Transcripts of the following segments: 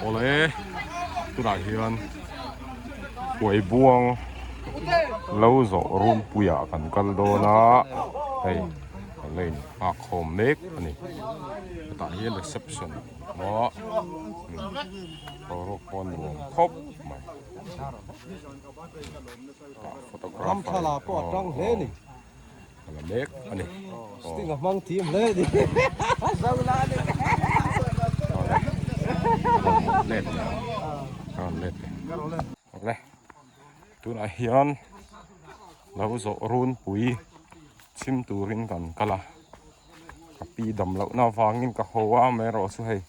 Awle tunah hian huai buang lo zawh runpuiah kan kal dawn a hei kan la in nghak khawm mek a ni hetah hian reception a boruak pawh a nuam khawp mai tah photographer a la mek a ni. Sting a hmang thiam hle a ni. Let leh ang. Let leh. Awle. Tunah hian lo zawh runpui chhim turin kan kal a. Ka pi dam lohna avangin ka haw a amaherawhchu chu hei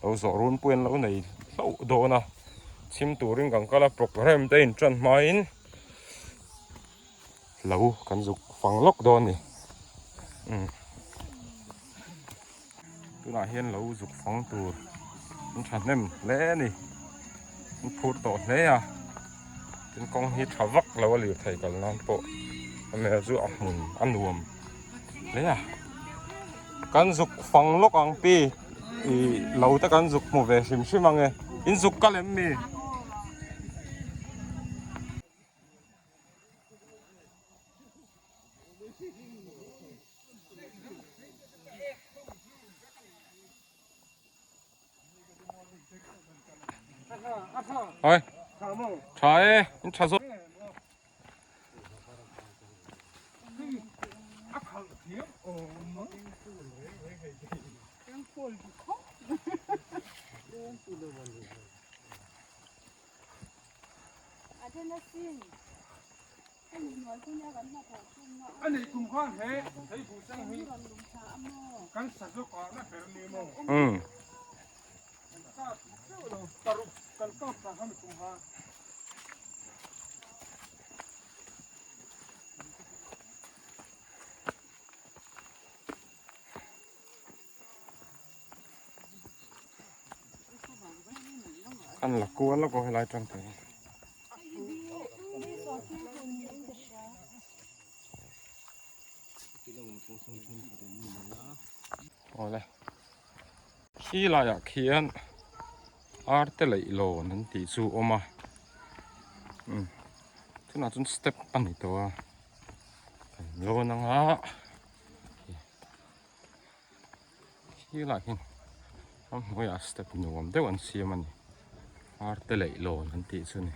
lo zawh runpui an lo nei hlauh dawn a. Chhim turin kan kal a programme te intan hmain. Lo kan zuk fang lawk dawn a ni umm tunah hian lo zuk fang tur an thahnem hle a ni an phur tawh hle a tin kawng hi tha vak lo a lirthei kal nan pawh a hmel chu a hmun a nuam hle a kan zuk fang lawk ang pi ih lo te kan zuk hmu ve hrim hrim ang e in zuk kal em mi? Ôi, tha e, in tha zawk. Umm. An la kual lawk aw helai tang te hi. Awle khi laiah khian arte leih lawn an tih chu a awm a umm tunah chuan step a ni tawh a kan lawn anga. Khi lah hi a hnuaiah step nuam deuh an siam a ni arte leih lawn an tih chu a ni.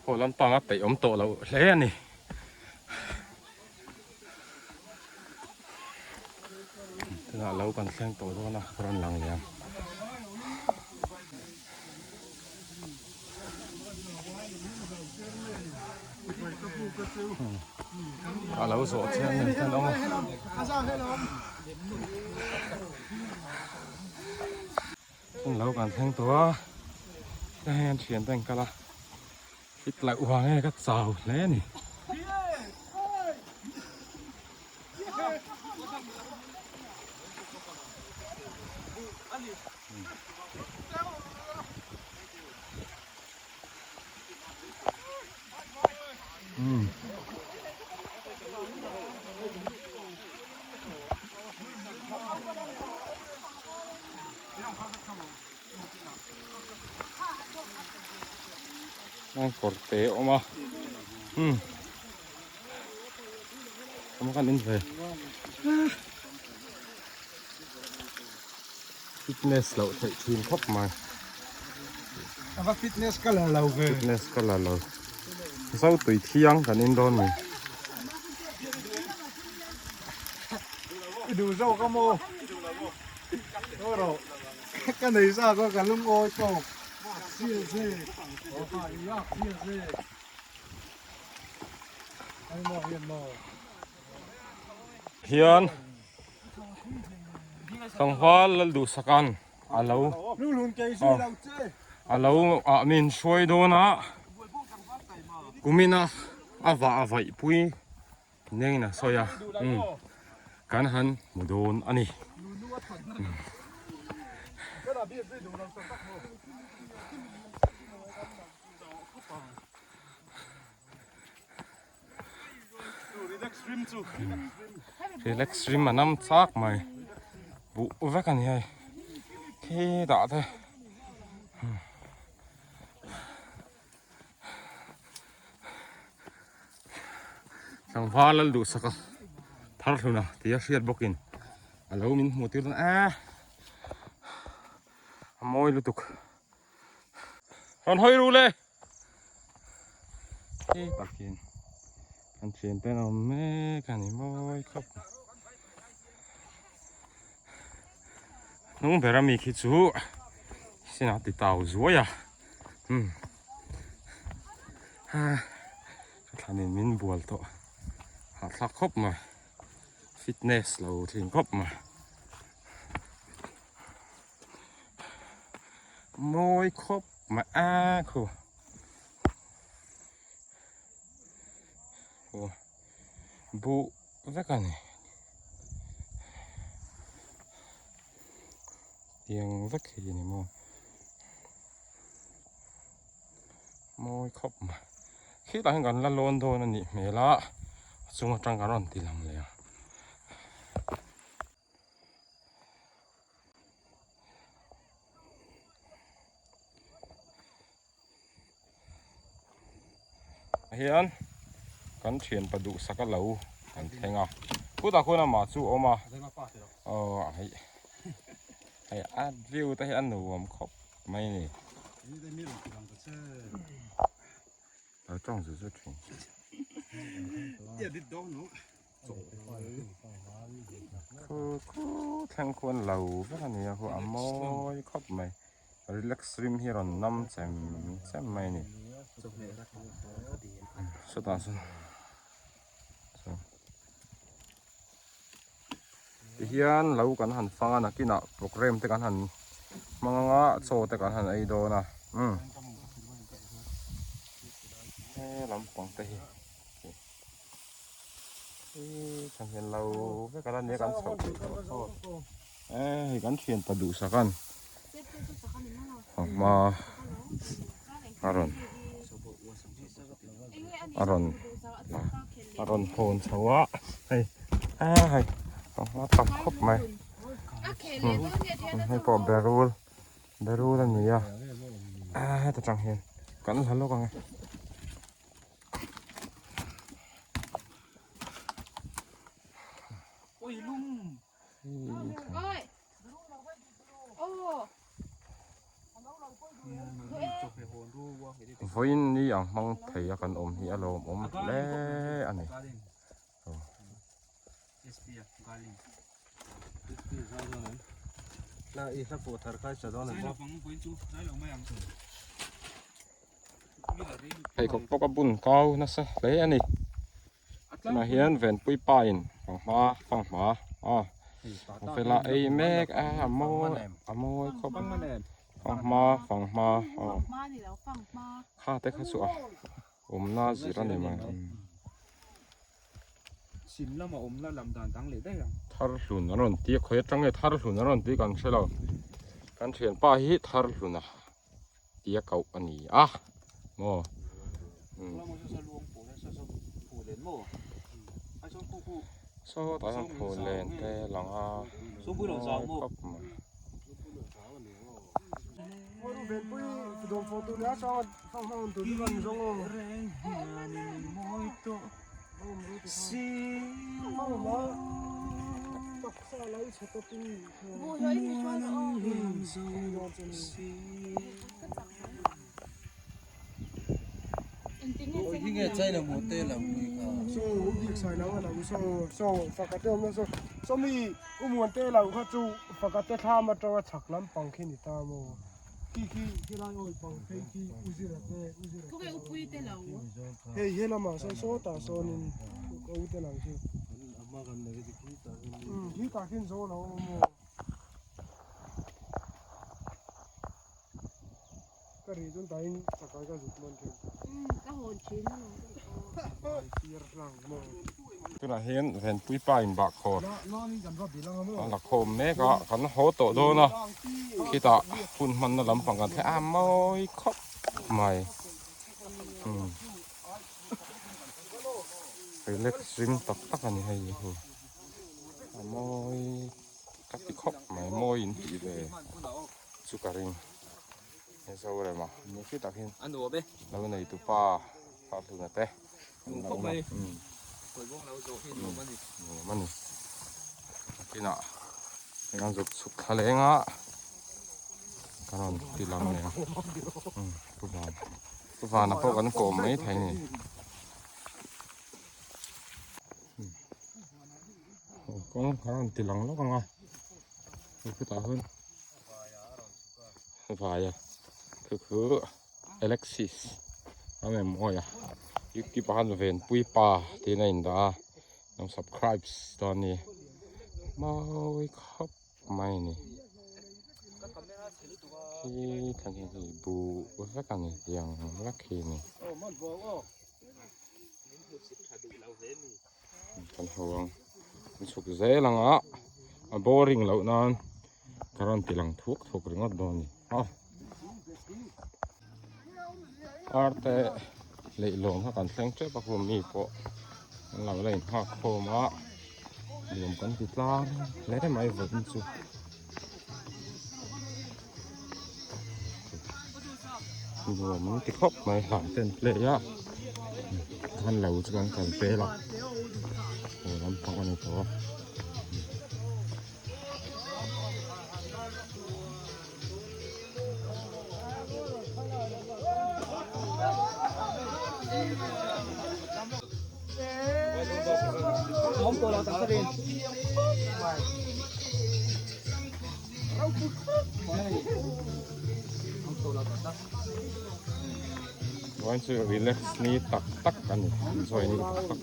Aw lampang a peih awm tawh loh hle a ni. Tunah lo kan thleng tawh dawn a rawn lang leh ang. A lo zawh chiang nen khan awm a. Heng lo kan thleng tawh a, hei an thian te an kal a, fit loh vang nge ka chau hle a ni. Kawr te a awm a umm awm khan in ve fitness loh theih thin khawp mai a va fitness ka la lo ve fitness ka la lo. Zo tui thiang kan in dawn ni. I duh zawk a maw? Aw rawh. Ka nei sa kha ka lungawi tawk. Hian tlangval Lalduhsaka'n a lo a lo ah min hruai dawn a kumina a vah a vaih pui neng in a sawi a umm kan han hmu dawn a ni. Relax rim a nam chak mai buh vek a ni hei khi dah te tlangval lal duhsak a thar hlun a tih a hriat bawkin a lo min hmuh tir dawn e a mawi lutuk. Rawn hawi ru le. He takin kan thian te an awm mek a ni mawi khawp. Hnung ber ami khi chu sinah ti tau zuai a. Hmm. Ha. Ka thlanin min bual tawh. Hahthlak khawp mai. Fitness lo thin khawp mai. Mawi khawp mai a khu aw buh vek a ni tiang vek hi a ni maw mawi khawp mai khitah hian kan la lawn dawn a nih hmel a a chung atang kan rawn ti lang leh a. Hian kan thianpa duhsak a lo kan thleng a khutah khuan amah chu a awm a aw hei hei a view te hi a nuam khawp mai a ni. Lo tawng zu zu thin. Khu khu thleng khuan lo vek a ni a khu a mawi khawp mai relax rim hi a rawn nam chem chem mai a ni sawtah sawn tihian lo kan han fang a nakinah programme te kan han hmang anga chaw te kan han ei dawn a umm he lampang te hi. Thang hian lo vek a la nia kan chhoh theih tawh e hei kan thian pa duhsak an a hma a rawn a rawn a rawn hawn chho a hei a hei a hma tam khawp mai hei pawh berul berul a ni a a heta tang hian kan hla lawk ang e. Vawiin ni ang hmang thei a kan awm hi a lawmawm hle a ni. Pheikhawk pawh ka bun kau nasa hle a ni tunah hian venpui pa in fanghma fanghma a fela ei mek a a mawi a mawi khawp fanghma fanghma aw kha te kha chu a awmna zir a ni mai. Thar hlun an rawn ti a khawi atang nge thar hlun an rawn ti kan hre lo kan thianpa hi thar hlun a. tia koh a ni a maw sawtah hian phul len te a lang a mawi khawp mai. Tinge China mu te lo pui kha. Saw bik sai lo a lo saw saw faka te awm na saw saw mi umuan te lo kha chu faka te thlam atanga chhak lampang khi ni ta maw khi khi khilai awi pang phei khi uzira te uzira Khawnge upui te lo. Hei he lamah sawn sawtah sawnin ka u te lo chu. Umm khi tah khin zawl a awm maw. Ka rih chuan tain chakai ka zut man thin. Umm ka hawn thin alawm. Sir hlang maw. Tunah hian Venpui pa in bah khawr a la khawm mek a, kan haw tawh dawn a, khitah hun hmanna lampang kan thleng a mawi khawp mai. Umm relax rim tak tak a ni hei hi a mawi ka ti khawp mai mawi in tih ve chu ka ring he Zorema ni khi tak hian lo nei tu pa pa hluna te an lo awm a umm nuam a ni kinah heng an zuk chhuk thla leng a ka rawn ti lang leh a umm pu van pu vana pawh kan kawm mai thei a ni. Kawng a rawn ti lang lawk ang a hei khutah hian vaia khu khu Alexis a nge mawi a youtube ah khan Venpui pa tiin a indah a lo subscribe dawn a ni mawi khawp mai a ni khi thlan hi hei buh vek a ni tiang vek hi a ni. Kan ho ang an chhuk zel ang a a boring loh nan ka rawn ti lang thuk thuk ringawt dawn a ni a arte leihlawn kha kan thleng tep a khu mi pawh an lo la inhak khawm a nuam kan ti tlang hle mai vawiin chu. Nuam an ti khawp mai hla te an play a khan lo chu kan kal pel a haw lampang a ni tawh a. Vawiin chu relax ni tak tak a ni enjoy ni tak tak.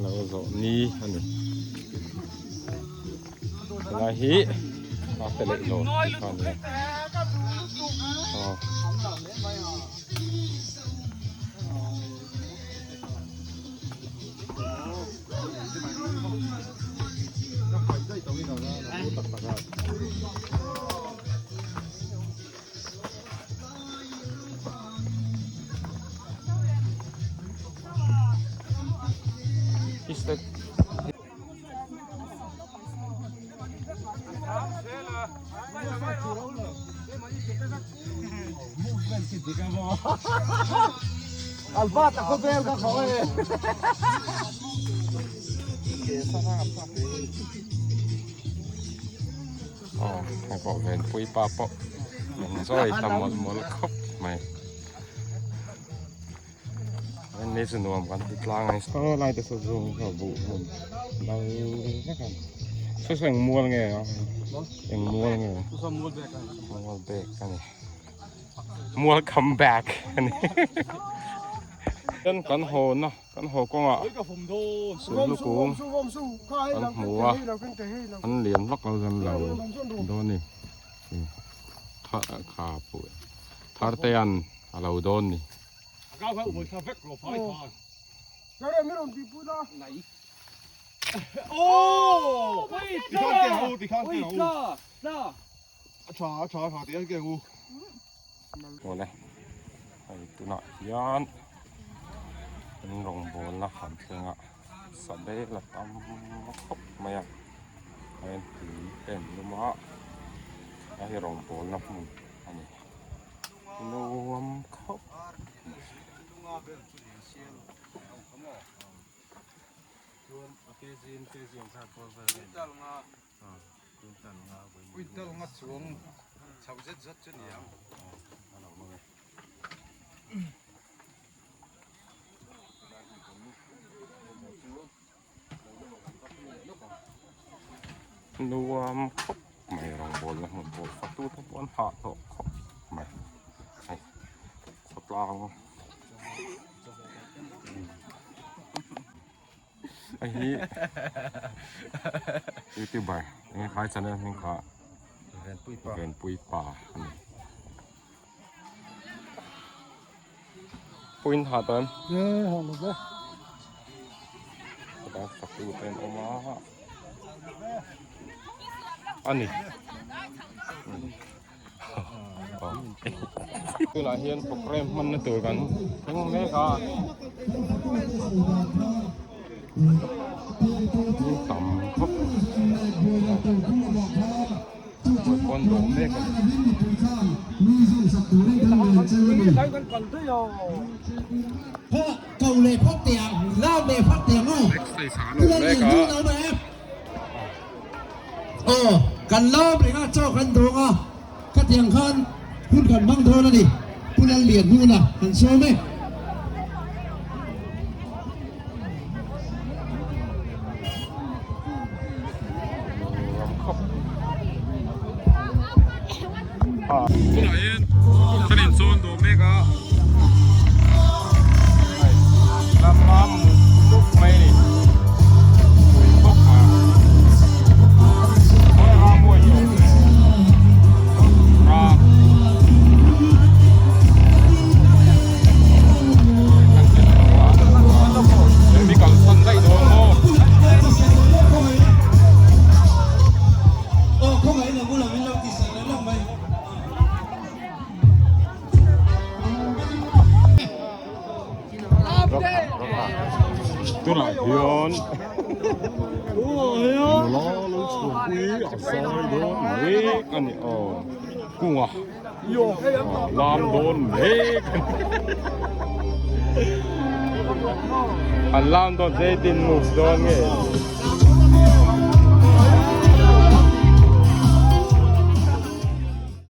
Lo zawh ni a ni helai hi a pe leh lo tih kha a ni a aw. Aw hei pawh venpui pa pawh enjoy ta mawlh mawlh khawp mai ni chu nuam kan ti tlang a ni saw lai te saw zawng kha buh hmun lo vek a ni saw saw eng mual nge a eng mual nge mual bek a ni mual come back a ni chuan kan haw na kan haw kawngah sulhnu kung kan hmu a an lian vak lo zan lo dawn a ni kha pawh thar te an a lo dawn ni. Awle hei tunah hian an rawngbawlna han thleng a. Sabel a tam khawp mai a heng tui te an lum a a hi rawngbawlna hmun a ni nuam khawp mai. Nuam khawp mai rawngbawlna hmun pawh fatu te pawh an hah tawh khawp mai hei khawtlang hei hi youtuber enge khai channel hming kha Venpui pa a ni. Puin ha tawh em? Nge ha lo ve. Ka dang fak tu te an awm a. Ani. Tunah hian program hmanna tur kan thleng mek a. Tam khawp. Pawn dawm mek a ni. Exercise an awm mek a. Tunah hian kan insawn dawh mek a hei lam lam muk mai a ni pui bawk a Mi kalsan daih dawn maw? Tunah hian nula lo chhuahpui a zai dawn mek a ni aw kunga lam dawn mek a ni an lam dawn zeitin move dawn nge.